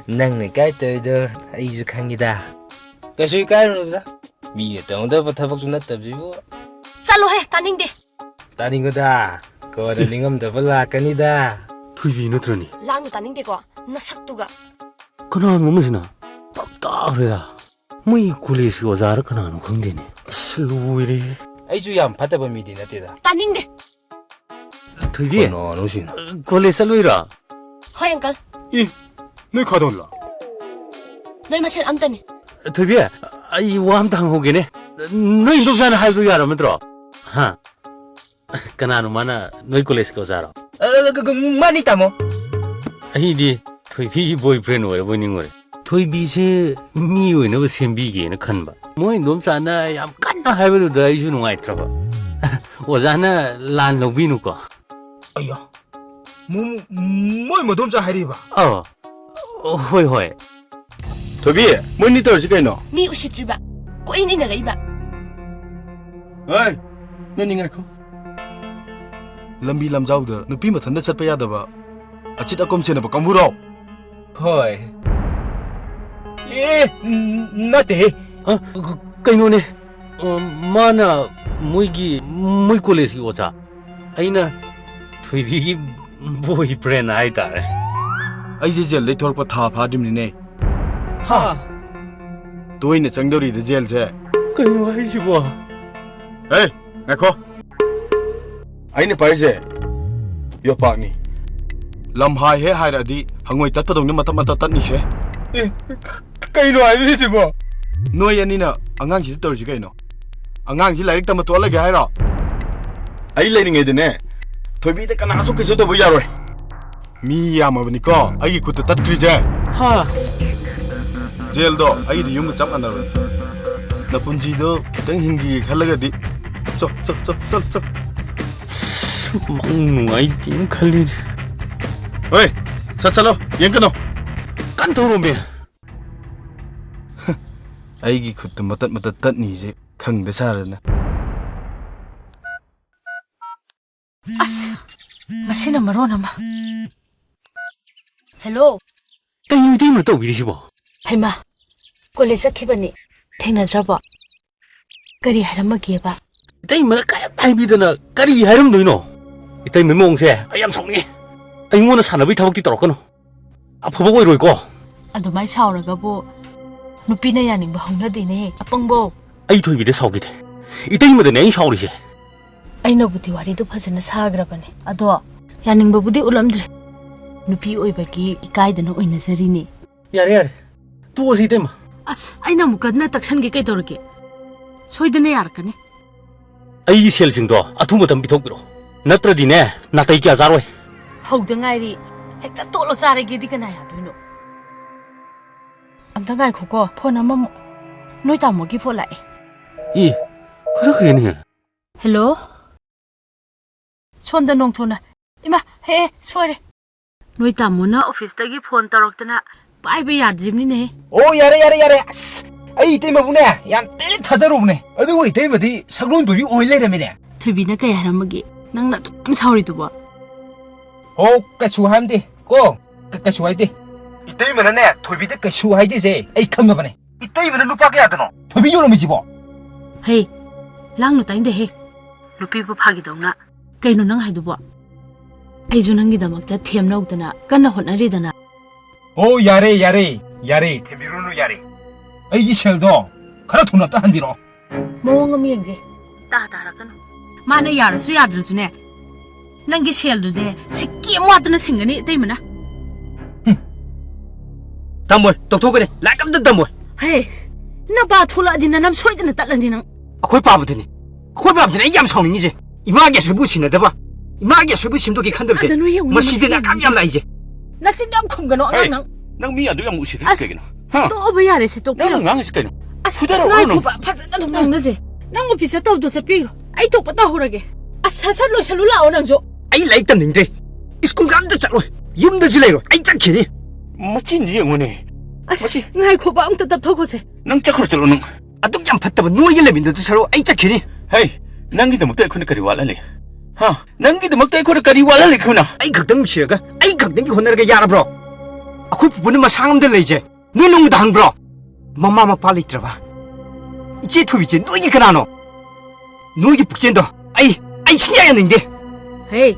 ꯅꯪꯅ ꯏꯀꯥꯏ ꯇꯧꯔꯤꯗꯣ ꯑꯩꯁꯨ ꯈꯪꯉꯤꯗ꯫ ꯀꯩꯁꯨ ꯏꯀꯥꯏꯔꯨꯅꯨꯗ꯫ ꯃꯤꯅ ꯇꯧꯅꯗꯕ ꯊꯕꯛꯁꯨ ꯅꯠꯇꯕꯁꯤꯕꯨ꯫ ꯆꯠꯂꯣꯍꯦ, ꯇꯥꯅꯤꯡꯗꯦ꯫ ꯇꯥꯅꯤꯡꯉꯨꯗ, ꯀꯣꯟꯅ ꯅꯤꯡꯉꯝꯗꯕ ꯂꯥꯛꯀꯅꯤꯗ꯫ ꯊꯣꯏꯕꯤ ꯅꯠꯇ꯭ꯔꯅꯦ? ꯂꯥꯡꯅꯨ, ꯇꯥꯅꯤꯡꯗꯦꯀꯣ, ꯅꯁꯛꯇꯨꯒ꯫ ꯀꯅꯥꯅꯣ ꯑꯃꯁꯤꯅ? ꯄꯞ ꯇꯥꯈ꯭ꯔꯦꯗ꯫ ꯃꯣꯏ ꯀꯣꯂꯦꯖꯀꯤ ꯑꯣꯖꯥꯔ ꯀꯅꯥꯅꯣ ꯈꯪꯗꯦꯅꯦ꯫ ꯑꯁ, ꯂꯣꯏꯔꯦ꯫ ꯑꯩꯁꯨ ꯌꯥꯝ ꯐꯠꯇꯕ ꯃꯤꯗꯤ ꯅꯠꯇꯦꯗ꯫ ꯇꯥꯅꯤꯡꯗꯦ꯫ ꯊꯣꯏꯕꯤ, ꯀꯅꯥꯅꯣ ꯁꯤꯅ? ꯀꯣꯂꯦꯖ ꯆꯠꯂꯨꯏꯔꯣ? ꯍꯣꯏ, ꯑꯪꯀꯜ꯫ ꯏ, ꯅꯣꯏ ꯈꯥꯗꯣꯟꯂꯣ? ꯅꯣꯏ ꯃꯁꯦꯟ ꯑꯝꯇꯅꯤ꯫ ꯊꯣꯏꯕꯤ, ꯑꯩ ꯋꯥ ꯑꯝꯇ ꯍꯪꯍꯧꯒꯦꯅꯦ꯫ ꯅꯣꯏ ꯏꯟꯗꯣꯝꯆꯥꯅ ꯍꯥꯏꯕꯗꯣ ꯌꯥꯔꯕ ꯅꯠꯇ꯭ꯔꯣ? ꯍꯥ? ꯀꯅꯥꯅꯣ ꯃꯥꯅ ꯅꯣꯏ ꯀꯣꯂꯦꯖꯀꯤ ꯑꯣꯖꯥꯔꯣ? ꯑ, ꯒ-, ꯒ-, ꯃꯥꯅꯤ, ꯇꯥꯃꯣ꯫ ꯑꯩꯗꯤ ꯊꯣꯏꯕꯤꯒꯤ boyfriend ꯑꯣꯏꯔꯕꯣꯏ ꯅꯤꯡꯉꯨꯔꯦ꯫ ꯊꯣꯏꯕꯤꯁꯦ ꯃꯤ ꯑꯣꯏꯅꯕ ꯁꯦꯝꯕꯤꯒꯦꯅ ꯈꯟꯕ꯫ ꯃꯣꯏ ꯏꯟꯗꯣꯝꯆꯥꯅ ꯌꯥꯝ ꯀꯟꯅ ꯍꯥꯏꯕꯗꯨꯗ ꯑꯩꯁꯨ ꯅꯨꯡꯉꯥꯏꯇ꯭ꯔꯕ꯫ ꯑꯣꯖꯥꯅ ꯂꯥꯟ ꯂꯧꯕꯤꯅꯨꯀꯣ꯫ ꯑꯌꯥ, ꯃꯣ-, ꯃꯣꯏ ꯃꯗꯣꯝꯆꯥ ꯍꯥꯏꯔꯤꯕ? ꯑꯧ, ꯍꯣꯏ, ꯍꯣꯏ꯫ ꯊꯣꯏꯕꯤ, ꯃꯣꯏꯅꯤ ꯇꯧꯔꯤꯁꯤ ꯀꯩꯅꯣ? ꯃꯤ ꯎꯁꯤꯠꯇ꯭ꯔꯤꯕ, ꯀꯣꯏꯏꯟ ꯏꯟꯅꯔꯛꯏꯕ꯫ ꯍꯩ, ꯅꯣꯏꯅꯤ ꯉꯥꯏꯈꯣ꯫ ꯂꯝꯕꯤ ꯂꯝꯖꯥꯎꯗ ꯅꯨꯄꯤ ꯃꯊꯟꯇ ꯆꯠꯄ ꯌꯥꯗꯕ ꯑꯆꯤꯠ ꯑꯀꯣꯝ ꯁꯦꯟꯅꯕ ꯀꯥꯡꯕꯨꯔꯣ? ꯍꯣꯏ꯫ ꯑꯦ, ꯅꯠꯇꯦꯍꯦ꯫ ꯑ, ꯀ-, ꯀꯩꯅꯣꯅꯦ꯫ ꯑ, ꯃꯥꯅ ꯃꯣꯏꯒꯤ, ꯃꯣꯏ ꯀꯣꯂꯦꯖꯀꯤ ꯑꯣꯖꯥ꯫ ꯑꯩꯅ ꯊꯣꯏꯕꯤꯒꯤ boyfriend ꯍꯥꯏꯇꯥꯔꯦ꯫ ꯑꯩꯁꯦ ꯖꯦꯜꯗꯩ ꯊꯣꯛꯂꯛꯄ ꯊꯥ ꯐꯥꯗ꯭ꯔꯤꯕꯅꯤꯅꯦ꯫ ꯍꯥ? ꯇꯣꯏꯅ ꯆꯪꯗꯧꯔꯤꯗ ꯖꯦꯜꯁꯦ꯫ ꯀꯩꯅꯣ ꯍꯥꯏꯁꯤꯕꯣ? ꯍꯦ, ꯉꯥꯏꯈꯣ꯫ ꯑꯩꯅ ꯄꯥꯏꯔꯤꯁꯦ ꯌꯣꯄꯥꯛꯅꯤ꯫ ꯂꯝ ꯍꯥꯏ ꯍꯦꯛ ꯍꯥꯏꯔꯛꯑꯗꯤ ꯍꯪꯉꯣꯏ ꯇꯠꯄꯗꯧꯅ ꯃꯇꯠ ꯃꯇꯠ ꯇꯠꯅꯤꯁꯦ꯫ ꯑꯦ, ꯀꯩꯅꯣ ꯍꯥꯏꯕꯤꯔꯤꯁꯤꯕꯣ? ꯅꯣꯏ ꯑꯅꯤꯅ ꯑꯉꯥꯡꯁꯤꯗ ꯇꯧꯔꯤꯁꯤ ꯀꯩꯅꯣ? ꯑꯉꯥꯡꯁꯤ ꯂꯥꯏꯔꯤꯛ ꯇꯝꯕ ꯇꯣꯛꯍꯜꯂꯒꯦ ꯍꯥꯏꯔꯣ? ꯑꯩ ꯂꯩꯔꯤꯉꯩꯗꯅꯦ, ꯊꯣꯏꯕꯤꯗ ꯀꯅꯥꯁꯨ ꯀꯩꯁꯨ ꯇꯧꯕ ꯌꯥꯔꯣꯏ꯫ ꯃꯤ ꯌꯥꯝꯃꯕꯅꯤꯀꯣ ꯑꯩꯒꯤ ꯈꯨꯠꯇ ꯇꯠꯈ꯭ꯔꯤꯁꯦ꯫ ꯍꯥ? ꯖꯦꯜꯗꯣ ꯑꯩꯒꯤꯗꯤ ꯌꯨꯝꯒ ꯆꯞ ꯃꯥꯟꯅꯕꯅꯤ꯫ ꯅꯄꯨꯟꯁꯤꯗꯣ ꯈꯤꯇꯪ ꯍꯤꯡꯈꯤꯒꯦ ꯈꯜꯂꯒꯗꯤ ꯆꯣ, ꯆꯣ, ꯆꯣ, ꯆꯣ, ꯆꯣ꯫ ꯃꯪ ꯅꯨꯡꯉꯥꯏꯇꯦꯅ ꯈꯜꯂꯤꯅꯦ꯫ ꯍꯣꯏ, ꯁꯠ ꯆꯠꯂꯣ, ꯌꯦꯡꯒꯅꯨ꯫ ꯀꯟ ꯊꯧꯔꯣꯝꯃꯦ꯫ ꯑꯩꯒꯤ ꯈꯨꯠꯇ ꯃꯇꯠ ꯃꯇꯠ ꯇꯠꯅꯤꯁꯦ ꯈꯪꯗ ꯁꯥꯔꯅ꯫ ꯑꯁ, ꯃꯁꯤꯅ ꯃꯔꯣꯟ ꯑꯃ꯫ ꯍꯦꯜꯂꯣ꯫ ꯀꯩꯅꯣ ꯏꯇꯩꯃꯅ ꯇꯧꯕꯤꯔꯤꯁꯤꯕꯣ? ꯍꯩꯃꯥ, ꯀꯣꯂꯦꯖ ꯆꯠꯈꯤꯕꯅꯤ꯫ ꯊꯦꯡꯅꯗ꯭ꯔꯕꯣ? ꯀꯔꯤ ꯍꯥꯏꯔꯝꯃꯒꯦꯕ? ꯏꯇꯩꯃꯅ ꯀꯔꯤꯝꯇ ꯍꯥꯏꯕꯤꯗꯅ ꯀꯔꯤ ꯍꯥꯏꯔꯝꯗꯣꯏꯅꯣ? ꯏꯇꯩꯃꯩ ꯃꯑꯣꯡꯁꯦ ꯑꯩ ꯌꯥꯝ ꯁꯥꯎꯅꯤꯡꯉꯦ꯫ ꯑꯩꯉꯣꯟꯗ ꯁꯥꯟꯅꯕꯒꯤ ꯊꯕꯛꯇꯤ ꯇꯧꯔꯛꯀꯅꯨ꯫ ꯑꯐꯕ ꯑꯣꯏꯔꯣꯏꯀꯣ꯫ ꯑꯗꯨꯃꯥꯏ ꯁꯥꯎꯔꯒꯕꯨ ꯅꯨꯄꯤꯅ ꯌꯥꯅꯤꯡꯕ ꯍꯧꯅꯗꯦꯅꯦ, ꯑꯄꯪꯕꯧ꯫ ꯑꯩ ꯊꯣꯏꯕꯤꯗ ꯁꯥꯎꯈꯤꯗꯦ꯫ ꯏꯇꯩꯃꯗꯅꯦ ꯑꯩꯅ ꯁꯥꯎꯔꯤꯁꯦ꯫ ꯑꯩꯅꯕꯨꯗꯤ ꯋꯥꯔꯤꯗꯨ ꯐꯖꯅ ꯁꯥꯈ꯭ꯔꯕꯅꯦ꯫ ꯑꯗꯣ ꯌꯥꯅꯤꯡꯕꯕꯨꯗꯤ ꯎꯠꯂꯝꯗ꯭ꯔꯦ꯫ ꯅꯨꯄꯤ ꯑꯣꯏꯕꯒꯤ ꯏꯀꯥꯏꯗꯅ ꯑꯣꯏꯅꯖꯔꯤꯅꯦ꯫ ꯌꯥꯔꯦ, ꯌꯥꯔꯦ꯫ ꯇꯣꯛꯑꯁꯤ, ꯏꯇꯩꯃ꯫ ꯑꯁ, ꯑꯩꯅ ꯑꯃꯨꯛ ꯀꯟꯅ ꯇꯛꯁꯟꯒꯦ ꯀꯩꯗꯧꯔꯒꯦ? ꯁꯣꯏꯗꯅ ꯌꯥꯔꯛꯀꯅꯤ꯫ ꯑꯩꯒꯤ ꯁꯦꯜꯁꯤꯡꯗꯣ ꯑꯊꯨꯕ ꯃꯇꯝ ꯄꯤꯊꯣꯛꯄꯤꯔꯣ꯫ ꯅꯠꯇ꯭ꯔꯗꯤꯅꯦ, ꯅꯥꯇꯩ ꯀꯌꯥ ꯆꯥꯔꯣꯏ꯫ ꯍꯧꯗ ꯉꯥꯏꯔꯤ꯫ ꯍꯦꯛꯇ ꯇꯣꯠꯂꯣ ꯆꯥꯔꯒꯦꯗꯤ ꯀꯅꯥ ꯌꯥꯗꯣꯏꯅꯣ? ꯑꯝꯇ ꯉꯥꯏꯈꯣꯀꯣ, ꯐꯣꯟ ꯑꯃꯃꯨꯛ꯫ ꯅꯣꯏ ꯇꯥꯃꯣꯒꯤ ꯐꯣꯟ ꯂꯥꯛꯑꯦ꯫ ꯏ, ꯈꯨꯗꯛꯈ꯭ꯔꯦꯅꯦ꯫ ꯍꯦꯜꯂꯣ? ꯁꯣꯝꯗ ꯅꯣꯡꯊꯣꯟꯅ꯫ ꯏꯃꯥ, ꯍꯦ, ꯍꯦ, ꯁꯣꯏꯔꯦ꯫ ꯅꯣꯏ ꯇꯥꯃꯣꯅ ꯑꯣꯐꯤꯁꯇꯒꯤ ꯐꯣꯟ ꯇꯧꯔꯛꯇꯅ ꯄꯥꯏꯕ ꯌꯥꯗ꯭ꯔꯤꯕꯅꯤꯅꯦꯍꯦ꯫ ꯑꯣ, ꯌꯥꯔꯦ, ꯌꯥꯔꯦ, ꯌꯥꯔꯦ꯫ ꯑꯁ, ꯑꯩ ꯏꯇꯩꯃꯕꯨꯅꯦ, ꯌꯥꯝ ꯊꯤ ꯊꯥꯖꯔꯨꯕꯅꯦ꯫ ꯑꯗꯨꯒ ꯏꯇꯩꯃꯗꯤ ꯁꯛꯂꯣꯟ ꯇꯣꯏꯕꯤ ꯑꯣꯏ ꯂꯩꯔꯝꯃꯤꯅꯦ꯫ ꯊꯣꯏꯕꯤꯅ ꯀꯩ ꯍꯥꯏꯔꯝꯃꯒꯦ? ꯅꯪꯅ ꯑꯗꯨꯛ ꯌꯥꯝ ꯁꯥꯎꯔꯤꯗꯨꯕꯣ? ꯑꯣ, ꯀꯩꯁꯨ ꯍꯥꯏꯔꯝꯗꯦ ꯀꯣ꯫ ꯀ-, ꯀꯩꯁꯨ ꯍꯥꯏꯗꯦ꯫ ꯏꯇꯩꯃꯅꯅꯦ, ꯊꯣꯏꯕꯤꯗ ꯀꯩꯁꯨ ꯍꯥꯏꯗꯦꯁꯦ ꯑꯩ ꯈꯪꯉꯕꯅꯦ꯫ ꯏꯇꯩꯃꯅ ꯂꯨꯄꯥ ꯀꯌꯥꯗꯅꯣ ꯊꯣꯏꯕꯤ ꯌꯣꯜꯂꯝꯃꯤꯁꯤꯕꯣ? ꯍꯦ, ꯂꯥꯡꯅꯨ ꯇꯥꯅꯤꯡꯗꯦꯍꯦ꯫ ꯅꯨꯄꯤꯕꯨ ꯐꯥꯒꯤꯗꯧꯅ꯫ ꯀꯩꯅꯣ ꯅꯪ ꯍꯥꯏꯗꯨꯕꯣ? ꯑꯩꯁꯨ ꯅꯪꯒꯤꯗꯃꯛꯇ ꯊꯦꯝꯅꯧꯗꯅ ꯀꯟꯅ ꯍꯣꯠꯅꯔꯤꯗꯅ꯫ ꯑꯣ, ꯌꯥꯔꯦ, ꯌꯥꯔꯦ, ꯌꯥꯔꯦ, ꯊꯦꯝꯕꯤꯔꯨꯅꯨ, ꯌꯥꯔꯦ꯫ ꯑꯩꯒꯤ ꯁꯦꯜꯗꯣ ꯈꯔ ꯊꯨꯅ ꯑꯝꯇ ꯍꯟꯕꯤꯔꯛꯑꯣ꯫ ꯃꯑꯣꯡ ꯑꯃ ꯌꯦꯡꯁꯦ꯫ ꯇꯥ ꯇꯥꯔꯛꯀꯅꯨ꯫ ꯃꯥꯅ ꯌꯥꯔꯁꯨ ꯌꯥꯗ꯭ꯔꯁꯨꯅꯦ, ꯅꯪꯒꯤ ꯁꯦꯜꯗꯨꯅꯦ ꯁꯤꯀꯤ ꯑꯃ ꯋꯥꯠꯇꯅ ꯁꯤꯡꯒꯅꯤ ꯏꯇꯩꯃꯅ꯫ ꯍꯨꯝ꯫ ꯇꯝꯃꯣꯏ, ꯇꯧꯊꯣꯛꯀꯅꯤ, ꯂꯥꯏꯔꯤꯛ ꯑꯝꯇ ꯇꯝꯃꯣꯏ꯫ ꯍꯦ, ꯅꯄꯥ ꯊꯣꯛꯂꯛꯑꯗꯤ ꯅꯅꯝ ꯁꯣꯏꯗꯅ ꯇꯠꯂꯅꯤ ꯅꯪ꯫ ꯑꯩꯈꯣꯏ ꯄꯥꯕꯗꯨꯅꯤ, ꯑꯩꯈꯣꯏ ꯄꯥꯕꯗꯨꯅꯤ ꯑꯩ ꯌꯥꯝ ꯁꯥꯎꯅꯤꯡꯉꯤꯁꯦ꯫ ꯏꯃꯥꯒꯤ ꯑꯁꯣꯏꯕ ꯎꯁꯤꯟꯅꯗꯕ, ꯏꯃꯥꯒꯤ ꯑꯁꯣꯏꯕ ꯁꯦꯝꯗꯣꯛꯀꯦ ꯈꯟꯗꯕꯁꯦ, ꯑꯗ ꯅꯣꯏ ꯌꯦꯡꯉꯨꯅꯦ, ꯃꯁꯤꯗ ꯃꯁꯤ ꯅꯥꯀꯥꯝ ꯌꯥꯝ ꯂꯥꯛꯏꯁꯦ꯫ ꯅꯆꯤꯟ ꯌꯥꯝ ꯈꯨꯝꯒꯅꯣ, ꯑꯉꯥꯡ ꯍꯦ, ꯅꯪ꯫ ꯅꯪ ꯃꯤ ꯑꯗꯨ ꯌꯥꯝ ꯎꯁꯤꯠꯇ꯭ꯔꯤꯁꯦ ꯑꯁ, ꯀꯩꯒꯤꯅꯣ? ꯍꯥ? ꯇꯣꯛꯑꯣꯕ ꯌꯥꯔꯦ, ꯁꯤ ꯅꯪꯅ ꯇꯣꯛꯄꯤꯔꯣ꯫ ꯉꯥꯡꯉꯤꯁꯦ ꯀꯩꯅꯣ? ꯑꯁ, ꯐꯨꯗꯔꯛꯑꯣ ꯉꯥꯏꯈꯣ ꯅꯪ꯫ ꯕ, ꯐꯖꯅ ꯑꯗꯨꯝ ꯉꯥꯡꯅꯁꯦ꯫ ꯅꯪ ꯑꯣꯐꯤꯁꯇ ꯇꯧꯗꯣ ꯆꯠꯄꯤꯔꯣ꯫ ꯑꯩ ꯊꯣꯛꯄ ꯇꯧꯍꯧꯔꯒꯦ꯫ ꯑꯁ, ꯁꯠ ꯁꯠ ꯂꯣꯏꯁꯜꯂꯨ ꯂꯥꯛꯑꯣ ꯅꯪꯁꯨ꯫ ꯑꯩ ꯂꯥꯏꯔꯤꯛ ꯇꯝꯅꯤꯡꯗ꯭ꯔꯦ꯫ ꯁ꯭ꯀꯨꯜꯒ ꯑꯝꯇ ꯆꯠꯂꯣꯏ꯫ ꯌꯨꯝꯗꯁꯨ ꯂꯩꯔꯣꯏ꯫ ꯑꯩ ꯆꯠꯈꯤꯅꯤ꯫ ꯃꯆꯤꯟꯗꯤ ꯌꯦꯡꯉꯨꯅꯦ꯫ ꯑꯁ, ꯃꯁꯤ ꯉꯥꯏꯈꯣꯕ, ꯑꯝꯇ ꯇꯞꯊꯣꯛꯈꯣꯁꯦ꯫ ꯅꯪ ꯆꯠꯈ꯭ꯔꯣ ꯆꯠꯂꯣ ꯅꯪ꯫ ꯑꯗꯨꯛ ꯌꯥꯝ ꯐꯠꯇꯕ ꯅꯣꯏꯒ ꯂꯩꯃꯤꯟꯅꯗꯣꯏ ꯁꯔꯨꯛ ꯑꯩ ꯆꯠꯈꯤꯅꯤ꯫ ꯍꯩ, ꯅꯪꯒꯤꯗꯃꯛꯇ ꯑꯩꯈꯣꯏꯅ ꯀꯔꯤ ꯋꯥꯠꯍꯜꯂꯤ? ꯍꯥ? ꯅꯪꯒꯤꯗꯃꯛꯇ ꯑꯩꯈꯣꯏꯅ ꯀꯔꯤ ꯋꯥꯠꯍꯜꯂꯤ ꯑꯩꯈꯣꯏꯅ? ꯑꯩ ꯈꯛꯇꯪ ꯅꯨꯡꯁꯤꯔꯒ ꯑꯩ ꯈꯛꯇꯪꯒꯤ ꯍꯣꯠꯅꯔꯒ ꯌꯥꯔꯕ꯭ꯔꯣ? ꯑꯩꯈꯣꯏ ꯄꯨꯄꯨꯅ ꯃꯁꯥ ꯉꯝꯗ ꯂꯩꯖꯦ꯫ ꯅꯣꯏ ꯅꯣꯡꯃꯗ ꯍꯪꯕ꯭ꯔꯣ? ꯃꯃꯥ ꯃꯄꯥ ꯂꯩꯇ꯭ꯔꯕ ꯏꯆꯦ ꯊꯣꯏꯕꯤꯁꯦ ꯅꯣꯏꯒꯤ ꯀꯅꯥꯅꯣ? ꯅꯣꯏꯒꯤ ꯄꯨꯛꯆꯦꯟꯗꯣ ꯑꯩ, ꯑꯩ ꯁꯨꯡꯌꯥ ꯌꯥꯅꯤꯡꯗꯦ꯫ ꯍꯦ,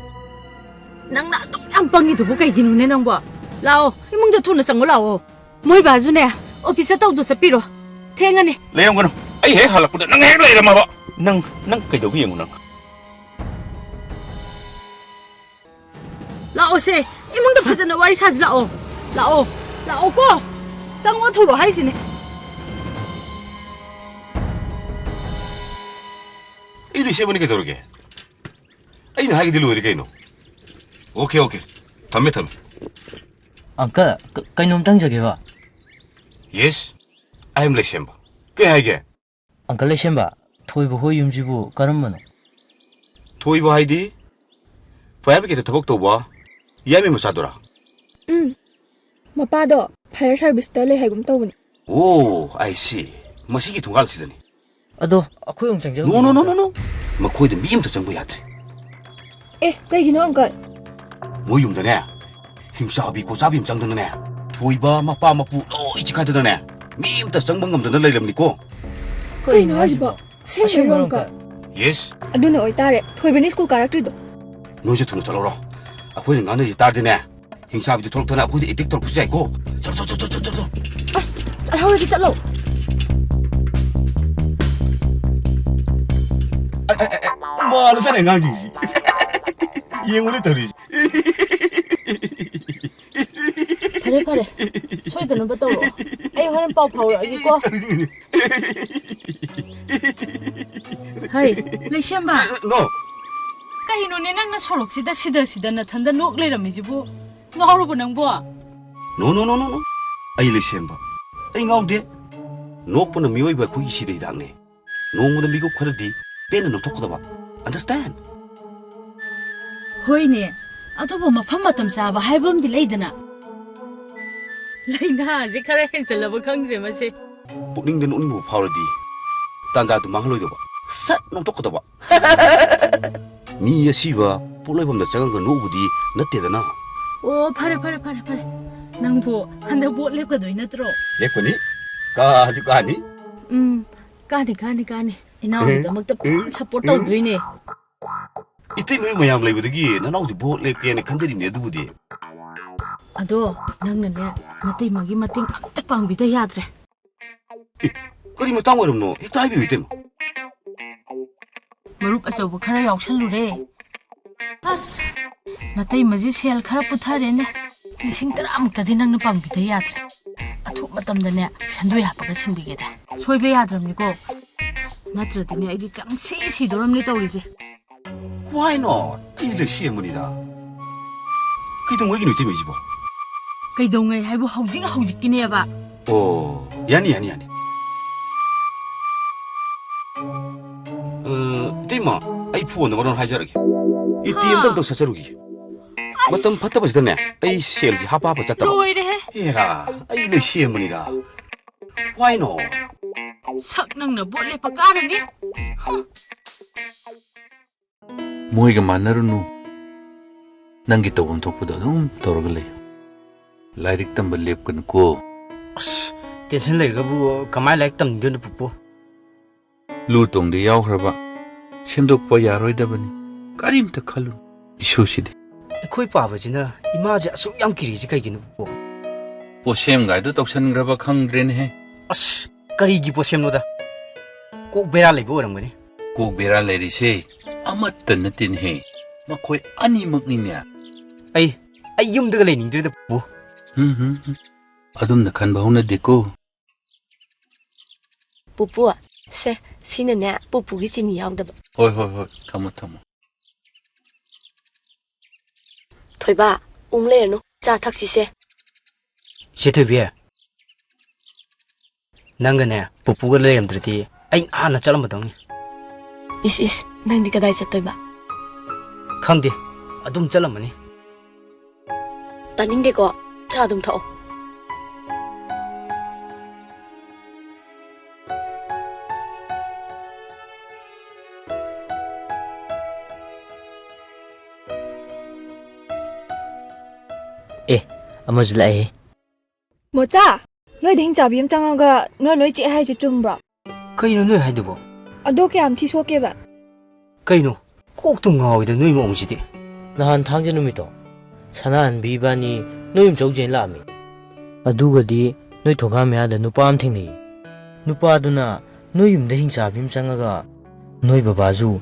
ꯅꯪꯅ ꯑꯗꯨꯛ ꯌꯥꯝ ꯄꯪꯉꯤꯗꯨꯕꯨ ꯀꯩꯒꯤꯅꯣꯅꯦ ꯅꯪꯕꯣ? ꯂꯥꯛꯑꯣ, ꯏꯃꯨꯡꯗ ꯊꯨꯅ ꯆꯪꯉꯣ ꯂꯥꯛꯑꯣ꯫ ꯃꯣꯏ ꯕꯥꯁꯨꯅꯦ, ꯑꯣꯐꯤꯁꯇ ꯇꯧꯗꯨ ꯆꯠꯄꯤꯔꯣ꯫ ꯊꯦꯡꯉꯅꯤ꯫ ꯂꯩꯔꯝꯒꯅꯨ꯫ ꯑꯩ ꯍꯦꯛ ꯍꯜꯂꯛꯄꯗ ꯅꯪ ꯍꯦꯛ ꯂꯩꯔꯝꯃꯕ꯫ ꯅꯪ, ꯅꯪ ꯀꯩꯗꯧꯕ ꯌꯦꯡꯉꯨ ꯅꯪ꯫ ꯂꯥꯛꯑꯣꯁꯦ, ꯏꯃꯨꯡꯗ ꯐꯖꯅ ꯋꯥꯔꯤ ꯁꯥꯁꯤ ꯂꯥꯛꯑꯣ꯫ ꯂꯥꯛꯑꯣ, ꯂꯥꯛꯑꯣ ꯀꯣ꯫ ꯆꯪꯉꯣ ꯊꯨꯔꯣ ꯍꯥꯏꯁꯤꯅꯦ꯫ ꯑꯩꯗꯤ ꯁꯦꯝꯕꯅꯤ ꯀꯩꯗꯧꯔꯒꯦ? ꯑꯩꯅ ꯍꯥꯏꯒꯗꯤ ꯂꯣꯏꯔꯦ ꯀꯩꯅꯣ꯫ Okay, okay. ꯊꯝꯃꯦ, ꯊꯝꯃꯦ꯫ ꯑꯪꯀꯜ, ꯀ-, ꯀꯩꯅꯣꯝꯇ ꯍꯪꯖꯒꯦꯕ꯫ Yes, I am ꯂꯩꯁꯦꯝꯕ꯫ ꯀꯩ ꯍꯥꯏꯒꯦ? ꯑꯪꯀꯜ ꯂꯩꯁꯦꯝꯕ, ꯊꯣꯏꯕ ꯍꯣꯏ ꯌꯨꯝꯁꯤꯕꯨ ꯀꯔꯝꯕꯅꯣ? ꯊꯣꯏꯕ ꯍꯥꯏꯗꯤ? Fire brigade ꯊꯕꯛ ꯇꯧꯕ ꯌꯥꯏꯃ ꯃꯆꯥꯗꯨꯔꯥ? ꯎꯝ, ꯃꯄꯥꯗꯣ fire service ꯇ ꯂꯩ ꯍꯥꯏꯒꯨꯝ ꯇꯧꯕꯅꯤ꯫ Oh, I see. ꯃꯁꯤꯒꯤ ꯊꯣꯡꯒꯥꯜꯁꯤꯗꯅꯤ꯫ ꯑꯗꯣ ꯑꯩꯈꯣꯏ ꯑꯃꯨꯛ ꯆꯪꯖꯕ No, no, no, no, no. ꯃꯈꯣꯏꯗ ꯃꯤ ꯑꯃꯇ ꯆꯪꯕ ꯌꯥꯗ꯭ꯔꯦ꯫ ꯑꯦ, ꯀꯩꯒꯤꯅꯣ, ꯑꯪꯀꯜ? ꯃꯣꯏ ꯌꯨꯝꯗꯅꯦ, ꯍꯤꯡꯆꯥꯕꯤ ꯈꯣꯆꯥꯕꯤ ꯑꯃ ꯆꯪꯗꯅꯅꯦ, ꯊꯣꯏꯕ, ꯃꯄꯥ, ꯃꯄꯨ ꯂꯣꯏ ꯆꯤꯛꯈꯥꯏꯗꯅꯅꯦ, ꯃꯤ ꯑꯝꯇ ꯆꯪꯕ ꯉꯝꯗꯅ ꯂꯩꯔꯝꯅꯤꯀꯣ꯫ ꯀꯩꯅꯣ ꯍꯥꯏꯁꯤꯕꯣ? ꯑꯁꯦꯡꯕꯩꯔꯣ, ꯑꯁꯦꯡꯕꯩꯔꯣ, ꯑꯪꯀꯜ? Yes. ꯑꯗꯨꯅ ꯑꯣꯏꯇꯥꯔꯦ, ꯊꯣꯏꯕꯅ ꯁ꯭ꯀꯨꯜ ꯀꯥꯔꯛꯇ꯭ꯔꯤꯗꯣ꯫ ꯅꯣꯏꯁꯨ ꯊꯨꯅ ꯆꯠꯍꯧꯔꯣ꯫ ꯑꯩꯈꯣꯏꯅ ꯉꯥꯡꯅꯔꯤꯁꯤ ꯇꯥꯔꯗꯤꯅꯦ, ꯍꯤꯡꯆꯥꯕꯤꯗꯨ ꯊꯣꯛꯂꯛꯇꯅ ꯑꯩꯈꯣꯏꯗ attack ꯇꯧꯔꯛꯄꯁꯨ ꯌꯥꯏꯀꯣ꯫ ꯆꯠꯂꯣ, ꯆꯠꯂꯣ, ꯆꯠꯂꯣ, ꯆꯠꯂꯣ, ꯆꯠꯂꯣ꯫ ꯑꯁ, ꯆꯠꯍꯧꯔꯁꯤ, ꯆꯠꯂꯣ꯫ ꯑꯦ, ꯑꯦ, ꯑꯦ, ꯑꯦ, ꯃꯥꯜꯂꯖꯥꯠꯅꯦ ꯑꯉꯥꯡꯁꯤꯡꯁꯤ꯫ ꯌꯦꯡꯉꯨꯅꯦ ꯇꯧꯔꯤꯁꯤ꯫ ꯐꯔꯦ, ꯐꯔꯦ꯫ ꯁꯣꯏꯗꯅꯕ ꯇꯧꯔꯛꯑꯣ꯫ ꯑꯩ ꯍꯣꯔꯦꯟ ꯄꯥꯎ ꯐꯥꯎꯔꯛꯑꯒꯦꯀꯣ꯫ ꯍꯩ, ꯂꯩꯁꯦꯝꯕ꯫ No. ꯀꯩꯅꯣꯅꯦ ꯅꯪꯅ ꯁꯣꯔꯣꯛꯁꯤꯗ ꯁꯤꯗ ꯁꯤꯗ ꯅꯊꯟꯗ ꯅꯣꯛ ꯂꯩꯔꯝꯃꯤꯁꯤꯕꯨ? ꯉꯥꯎꯔꯕꯣ ꯅꯪꯕꯣ? No, no, no, no, no. ꯑꯩ ꯂꯩꯁꯦꯝꯕ꯫ ꯑꯩ ꯉꯥꯎꯗꯦ꯫ ꯅꯣꯛꯄꯅ ꯃꯤꯑꯣꯏꯕ ꯑꯩꯈꯣꯏꯒꯤ ꯁꯤꯗ ꯍꯤꯗꯥꯛꯅꯦ꯫ ꯅꯣꯡꯃꯗ ꯃꯤꯀꯨꯞ ꯈꯔꯗꯤ ꯄꯦꯟꯅ ꯅꯣꯛꯊꯣꯛꯀꯗꯕ꯫ Understand? ꯍꯣꯏꯅꯦ, ꯑꯗꯨꯕꯨ ꯃꯐꯝ ꯃꯇꯝ ꯆꯥꯕ ꯍꯥꯏꯕ ꯑꯃꯗꯤ ꯂꯩꯗꯅ꯫ ꯂꯥꯏꯅꯥꯁꯦ ꯈꯔ ꯍꯦꯟꯖꯜꯂꯕ ꯈꯪꯗ꯭ꯔꯦ ꯃꯁꯦ꯫ ꯄꯨꯛꯅꯤꯡꯗ ꯅꯣꯛꯅꯤꯡꯕ ꯐꯥꯎꯔꯗꯤ ꯇꯥꯟꯖꯥꯗꯨ ꯃꯥꯡꯍꯜꯂꯣꯏꯗꯕ꯫ ꯁꯠ ꯅꯣꯛꯊꯣꯛꯀꯗꯕ꯫ ꯃꯤ ꯑꯁꯤꯕ ꯄꯣꯠꯂꯣꯏꯐꯝꯗ ꯆꯪꯉꯒ ꯅꯣꯛꯎꯕꯗꯤ ꯅꯠꯇꯦꯗꯅ꯫ ꯑꯣ, ꯐꯔꯦ, ꯐꯔꯦ, ꯐꯔꯦ, ꯐꯔꯦ꯫ ꯅꯪꯕꯨ ꯍꯟꯗꯛ ꯚꯣꯠ ꯂꯦꯞꯀꯗꯣꯏ ꯅꯠꯇ꯭ꯔꯣ? ꯂꯦꯞꯀꯅꯤ꯫ ꯀꯥꯁꯨ ꯀꯥꯅꯤ꯫ ꯎꯝ, ꯀꯥꯅꯤ, ꯀꯥꯅꯤ, ꯀꯥꯅꯤ꯫ ꯏꯅꯥꯎꯒꯤꯗꯃꯛꯇ ꯐꯨꯜ ꯁꯞꯄꯣꯔꯠ ꯇꯧꯗꯣꯏꯅꯦ꯫ ꯏꯇꯩꯃ ꯃꯌꯥꯝ ꯂꯩꯕꯗꯒꯤ ꯅꯅꯥꯎꯁꯨ ꯚꯣꯠ ꯂꯦꯞꯀꯦꯅ ꯈꯟꯖꯔꯤꯕꯅꯦ ꯑꯗꯨꯕꯨꯗꯤ꯫ ꯑꯗꯣ ꯅꯪꯅꯅꯦ, ꯅꯇꯩꯃꯒꯤ ꯃꯇꯦꯡ ꯑꯝꯇ ꯄꯥꯡꯕꯤꯗ ꯌꯥꯗ꯭ꯔꯦ꯫ ꯑꯦ, ꯀꯔꯤ ꯃꯇꯥꯡ ꯑꯣꯏꯔꯕꯅꯣ? ꯍꯦꯛꯇ ꯍꯥꯏꯕꯤꯌꯨ, ꯏꯇꯩꯃ꯫ ꯃꯔꯨꯞ ꯑꯆꯧꯕ ꯈꯔ ꯌꯥꯎꯁꯜꯂꯨꯔꯦ꯫ ꯑꯁ, ꯅꯇꯩꯃꯁꯤ ꯁꯦꯜ ꯈꯔ ꯄꯨꯊꯔꯦꯅꯦ꯫ ꯂꯤꯁꯤꯡ ꯇꯔꯥꯃꯨꯛꯇꯗꯤ ꯅꯪꯅ ꯄꯥꯡꯕꯤꯗ ꯌꯥꯗ꯭ꯔꯦ꯫ ꯑꯊꯨꯕ ꯃꯇꯝꯗꯅꯦ, ꯁꯦꯟꯗꯣꯏ ꯍꯥꯞꯄꯒ ꯁꯤꯡꯕꯤꯒꯦꯗ꯫ ꯁꯣꯏꯕ ꯌꯥꯗ꯭ꯔꯕꯅꯤꯀꯣ꯫ ꯅꯠꯇ꯭ꯔꯗꯤꯅꯦ, ꯑꯩꯗꯤ ꯆꯪꯁꯤ ꯁꯤꯗꯣꯔꯝꯅꯦ ꯇꯧꯔꯤꯁꯦ꯫ Why not? ꯑꯩ ꯂꯩ ꯁꯦꯝꯕꯅꯤꯗ꯫ ꯀꯩꯗꯧꯉꯩꯒꯤꯅꯣ ꯏꯇꯩꯃ ꯑꯩꯁꯤꯕꯣ? ꯀꯩꯗꯧꯉꯩ ꯍꯥꯏꯕꯨ ꯍꯧꯖꯤꯛ ꯍꯧꯖꯤꯛꯀꯤꯅꯦꯕ꯫ ꯑꯣ, ꯌꯥꯅꯤ, ꯌꯥꯅꯤ, ꯌꯥꯅꯤ꯫ ꯑ, ꯏꯇꯩꯃ, ꯑꯩ ꯐꯣꯟꯗ ꯃꯔꯣꯟ ꯍꯥꯏꯖꯔꯒꯦ꯫ ATM ꯗ ꯑꯝꯇ ꯆꯠꯆꯔꯨꯈꯤꯒꯦ꯫ ꯑꯁ! ꯃꯇꯝ ꯐꯠꯇꯕꯁꯤꯗꯅꯦ, ꯑꯩ ꯁꯦꯜꯁꯤ ꯍꯥꯞꯄ ꯍꯥꯞꯄ ꯆꯠꯇꯕ꯫ ꯂꯣꯏꯔꯦꯍꯦ! ꯍꯦꯔꯥ, ꯑꯩ ꯂꯩ ꯁꯦꯝꯕꯅꯤꯗ꯫ Why not? ꯁꯛ ꯅꯪꯅ ꯚꯣꯠ ꯂꯦꯞꯄ ꯀꯥꯔꯅꯤ꯫ ꯃꯣꯏꯒ ꯃꯥꯟꯅꯔꯨꯅꯨ꯫ ꯅꯪꯒꯤ ꯇꯧꯐꯝ ꯊꯣꯛꯄꯗꯣ ꯑꯗꯨꯝ ꯇꯧꯔꯒ ꯂꯩꯌꯨ꯫ ꯂꯥꯏꯔꯤꯛ ꯇꯝꯕ ꯂꯦꯞꯀꯅꯨꯀꯣ꯫ ꯑꯁ, tension ꯂꯩꯔꯒꯕꯨ ꯀꯃꯥꯏꯅ ꯂꯥꯏꯔꯤꯛ ꯇꯝꯅꯤꯡꯗꯣꯏꯅꯣ, ꯄꯨꯄꯨ? ꯂꯨ ꯇꯣꯡꯗ ꯌꯥꯎꯈ꯭ꯔꯕ, ꯁꯦꯝꯗꯣꯛꯄ ꯌꯥꯔꯣꯏꯗꯕꯅꯤ꯫ ꯀꯔꯤꯝꯇ ꯈꯜꯂꯨ꯫ ꯏꯁꯨꯁꯤꯗꯤ꯫ ꯑꯩꯈꯣꯏ ꯄꯥꯕꯁꯤꯅ ꯏꯃꯥꯁꯦ ꯑꯁꯨꯛ ꯌꯥꯝ ꯀꯤꯔꯤꯁꯤ ꯀꯩꯒꯤꯅꯣ, ꯄꯨꯄꯨ? ꯄꯣꯠꯁꯦꯝꯒꯥꯏꯗꯣ ꯇꯧꯁꯟꯈ꯭ꯔꯕ ꯈꯪꯗ꯭ꯔꯦꯅꯦꯍꯦ꯫ ꯑꯁ, ꯀꯔꯤꯒꯤ ꯄꯣꯠꯁꯦꯝꯅꯣꯗ? ꯀꯣꯛ ꯕꯦꯔꯥ ꯂꯩꯕ ꯑꯣꯏꯔꯝꯒꯅꯤ꯫ ꯀꯣꯛ ꯕꯦꯔꯥ ꯂꯩꯔꯤꯁꯦ ꯑꯃꯠꯇ ꯅꯠꯇꯦꯅꯦꯍꯦ, ꯃꯈꯣꯏ ꯑꯅꯤꯃꯛꯅꯤꯅꯦ꯫ ꯑꯩ, ꯑꯩ ꯌꯨꯝꯗꯒ ꯂꯩꯅꯤꯡꯗ꯭ꯔꯦꯗ, ꯄꯨꯄꯨ꯫ ꯍꯝ, ꯍꯝ, ꯍꯝ꯫ ꯑꯗꯨꯝꯅ ꯈꯟꯕ ꯍꯧꯅꯗꯦꯀꯣ꯫ ꯄꯨꯄꯨ, ꯁꯦ, ꯁꯤꯅꯅꯦ, ꯄꯨꯄꯨꯒꯤ ꯆꯤꯅꯤ ꯌꯥꯎꯗꯕ꯫ ꯍꯣꯏ, ꯍꯣꯏ, ꯍꯣꯏ, ꯊꯝꯃꯣ, ꯊꯝꯃꯣ꯫ ꯊꯣꯏꯕ, ꯎꯪ ꯂꯩꯔꯅꯨ, ꯆꯥ ꯊꯛꯁꯤꯁꯦ꯫ ꯏꯆꯦ ꯊꯣꯏꯕꯤ, ꯅꯪꯒꯅꯦ ꯄꯨꯄꯨꯒ ꯂꯩꯔꯝꯗ꯭ꯔꯗꯤ ꯑꯩ ꯅꯍꯥꯟꯅ ꯆꯠꯂꯝꯃꯗꯧꯅꯤ꯫ ꯏꯁ ꯏꯁ, ꯅꯪꯗꯤ ꯀꯗꯥꯏ ꯆꯠꯇꯣꯏꯕ? ꯈꯪꯗꯦ, ꯑꯗꯨꯝ ꯆꯠꯂꯝꯃꯅꯤ꯫ ꯇꯥꯅꯤꯡꯗꯦꯀꯣ, ꯆꯥ ꯑꯗꯨꯝ ꯊꯛꯑꯣ꯫ ꯑꯦ, ꯑꯃꯁꯨ ꯂꯥꯛꯑꯦ꯫ ꯃꯣꯆꯥ, ꯅꯣꯏꯗ ꯍꯤꯡꯆꯥꯕꯤ ꯑꯃ ꯆꯪꯉꯒ ꯅꯣꯏ ꯂꯣꯏ ꯆꯤꯛꯑꯦ ꯍꯥꯏꯁꯦ ꯆꯨꯝꯕ꯭ꯔꯣ? ꯀꯩꯅꯣ ꯅꯣꯏ ꯍꯥꯏꯗꯨꯕꯣ? ꯑꯗꯣ ꯀꯌꯥꯝ ꯊꯤ ꯁꯣꯛꯀꯦꯕ? ꯀꯩꯅꯣ? ꯀꯣꯛꯇꯨꯝ ꯉꯥꯎꯋꯤꯗ ꯅꯣꯏ ꯃꯑꯣꯡꯁꯤꯗꯤ꯫ ꯅꯍꯥꯟ ꯊꯥꯡꯖ ꯅꯨꯃꯤꯠꯇꯣ ꯁꯅꯥꯍꯟꯕꯤ ꯏꯕꯥꯅꯤ ꯅꯣꯏ ꯌꯨꯝ ꯆꯧꯁꯦꯅ ꯂꯥꯛꯑꯝꯃꯤ꯫ ꯑꯗꯨꯒꯗꯤ ꯅꯣꯏ ꯊꯣꯡꯒꯥꯟ ꯃꯌꯥꯗ ꯅꯨꯄꯥ ꯑꯃ ꯊꯦꯡꯅꯩ꯫ ꯅꯨꯄꯥꯗꯨꯅ ꯅꯣꯏ ꯌꯨꯝꯗ ꯍꯤꯡꯆꯥꯕꯤ ꯑꯃ ꯆꯪꯉꯒ ꯅꯣꯏ ꯕꯕꯥꯁꯨ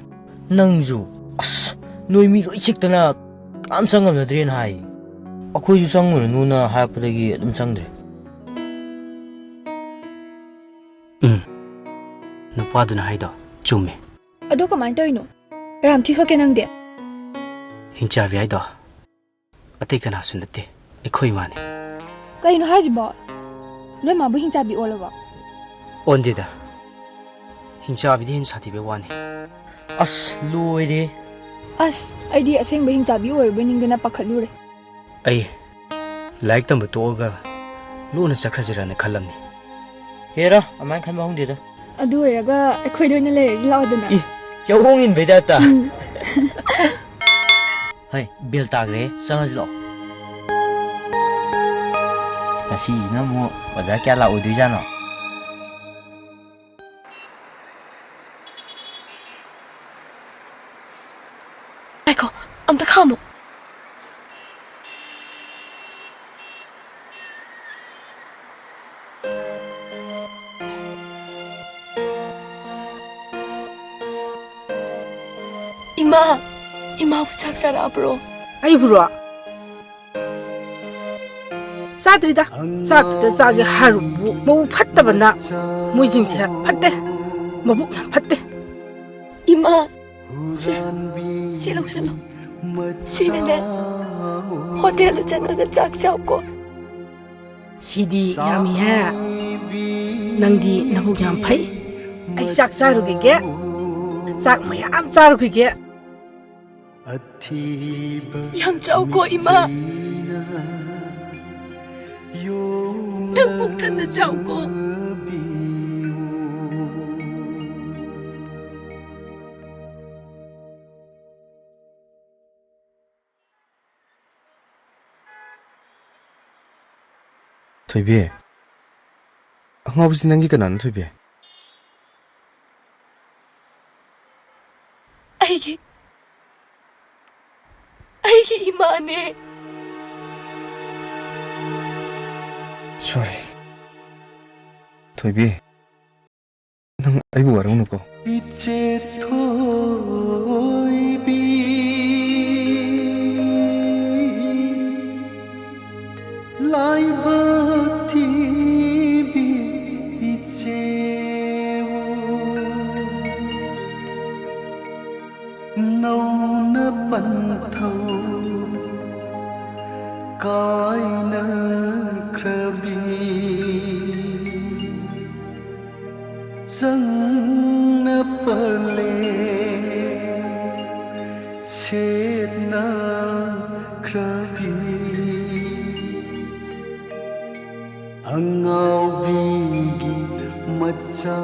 ꯅꯪꯁꯨ, ꯑꯁ, ꯅꯣꯏ ꯃꯤ ꯂꯣꯏ ꯆꯤꯛꯇꯅ ꯀꯅꯥꯝ ꯆꯪꯉꯝꯅꯗ꯭ꯔꯦꯅ ꯍꯥꯏ꯫ ꯑꯩꯈꯣꯏꯁꯨ ꯆꯪꯉꯨꯔꯅꯨꯅ ꯍꯥꯏꯔꯛꯄꯗꯒꯤ ꯑꯗꯨꯝ ꯆꯪꯗ꯭ꯔꯦ꯫ ꯎꯝ, ꯅꯨꯄꯥꯗꯨꯅ ꯍꯥꯏꯗꯣ ꯆꯨꯝꯃꯦ꯫ ꯑꯗꯣ ꯀꯃꯥꯏꯅ ꯇꯧꯔꯤꯅꯣ? ꯀꯌꯥꯝ ꯊꯤ ꯁꯣꯛꯀꯦ ꯅꯪꯗꯤ? ꯍꯤꯡꯆꯥꯕꯤ ꯍꯥꯏꯗꯣ ꯑꯇꯩ ꯀꯅꯥꯁꯨ ꯅꯠꯇꯦ, ꯑꯩꯈꯣꯏ ꯏꯃꯥꯅꯦ꯫ ꯀꯩꯅꯣ ꯍꯥꯏꯁꯤꯕꯣ? ꯅꯣꯏ ꯃꯥꯕꯨ ꯍꯤꯡꯆꯥꯕꯤ ꯑꯣꯜꯂꯕꯣ? ꯑꯣꯟꯗꯦꯗ, ꯍꯤꯡꯆꯥꯕꯤꯗꯤ ꯍꯦꯟꯅ ꯁꯥꯊꯤꯕꯩ ꯋꯥꯅꯤ꯫ ꯑꯁ, ꯂꯣꯏꯔꯦ꯫ ꯑꯁ, ꯑꯩꯗꯤ ꯑꯁꯦꯡꯕ ꯍꯤꯡꯆꯥꯕꯤ ꯑꯣꯏꯔꯕꯣꯏ ꯅꯤꯡꯗꯅ ꯄꯥꯈꯠꯂꯨꯔꯦ꯫ ꯑꯩ ꯂꯥꯏꯔꯤꯛ ꯇꯝꯕ ꯇꯣꯛꯑꯒ ꯂꯣꯟꯅ ꯆꯠꯈ꯭ꯔꯁꯤꯔꯅ ꯈꯜꯂꯝꯅꯤ꯫ ꯍꯦꯔꯥ, ꯑꯗꯨꯃꯥꯏꯅ ꯈꯟꯕ ꯍꯧꯅꯗꯦꯗ꯫ ꯑꯗꯨ ꯑꯣꯏꯔꯒ ꯑꯩꯈꯣꯏꯗ ꯑꯣꯏꯅ ꯂꯩꯔꯁꯤ ꯂꯥꯛꯑꯣꯗꯅ꯫ ꯏ, ꯌꯥꯑꯣꯡ ꯏꯟꯕꯩ ꯇꯥꯏꯞꯇ꯫ ꯎꯝ꯫ ꯍꯩ, ꯕꯦꯜ ꯇꯥꯈ꯭ꯔꯦ, ꯆꯪꯉꯁꯤ ꯂꯥꯛꯑꯣ꯫ ꯉꯁꯤꯁꯤꯅ ꯑꯃꯨꯛ ꯑꯣꯖꯥ ꯀꯌꯥ ꯂꯥꯛꯑꯣꯏꯗꯣꯏꯖꯥꯠꯅꯣ? ꯉꯥꯏꯈꯣ, ꯑꯝꯇ ꯈꯥꯝꯃꯣ꯫ ꯏꯃꯥ, ꯏꯃꯥꯕꯨ ꯆꯥꯛ ꯆꯥꯔꯛꯑꯕ꯭ꯔꯣ? ꯑꯩꯕꯨꯔꯣ? ꯆꯥꯗ꯭ꯔꯤꯗ꯫ ꯆꯥꯛ ꯈꯤꯇ ꯆꯥꯒꯦ ꯍꯥꯏꯔꯨꯕꯨ ꯃꯕꯨꯛ ꯐꯠꯇꯕꯅ꯫ ꯃꯣꯏꯁꯤꯡꯁꯦ ꯐꯠꯇꯦ, ꯃꯕꯨꯛ ꯌꯥꯝ ꯐꯠꯇꯦ꯫ ꯏꯃꯥ, ꯁꯤ, ꯁꯤ ꯂꯧꯁꯤꯜꯂꯣ꯫ ꯁꯤꯅꯅꯦ, ꯍꯣꯇꯦꯜꯗ ꯆꯪꯉꯒ ꯆꯥꯛ ꯆꯥꯎꯀꯣ꯫ ꯁꯤꯗꯤ ꯌꯥꯝꯃꯤꯍꯦ꯫ ꯅꯪꯗꯤ ꯅꯕꯨꯛ ꯌꯥꯝ ꯐꯩ꯫ ꯑꯩ ꯆꯥꯛ ꯆꯥꯔꯨꯈꯤꯒꯦ꯫ ꯆꯥꯛ ꯃꯌꯥꯝ ꯆꯥꯔꯨꯈꯤꯒꯦ꯫ ꯑꯊꯤꯕ ꯌꯥꯝ ꯆꯥꯎꯀꯣ, ꯏꯃꯥ꯫ ꯃꯤꯠꯁꯤꯅ ꯅꯪ ꯄꯨꯛ ꯊꯟꯅ ꯆꯥꯎꯀꯣ꯫ ꯌꯣꯝꯂꯕꯤꯌꯨ꯫ ꯊꯣꯏꯕꯤ, ꯑꯉꯥꯎꯕꯁꯤ ꯅꯪꯒꯤ ꯀꯅꯥꯅꯣ, ꯊꯣꯏꯕꯤ? ꯑꯩꯒꯤ, ꯑꯩꯒꯤ ꯏꯃꯥꯅꯦ꯫ Sorry꯫ ꯊꯣꯏꯕꯤ, ꯅꯪ ꯑꯩꯕꯨ ꯋꯥꯔꯧꯅꯨꯀꯣ꯫ ꯏꯆꯦ ꯊꯣꯏꯕꯤ, ꯂꯥꯏꯕꯛ ꯊꯤꯕꯤ ꯏꯆꯦꯕꯨ꯫ ꯅꯧꯅ ꯄꯟꯊꯧ ꯀꯥꯏꯅꯈ꯭ꯔꯕꯤ, ꯆꯪꯅ ꯄꯂꯦ ꯁꯦꯠꯅꯈ꯭ꯔꯕꯤ꯫ ꯑꯉꯥꯎꯕꯤꯒꯤ ꯃꯆꯥ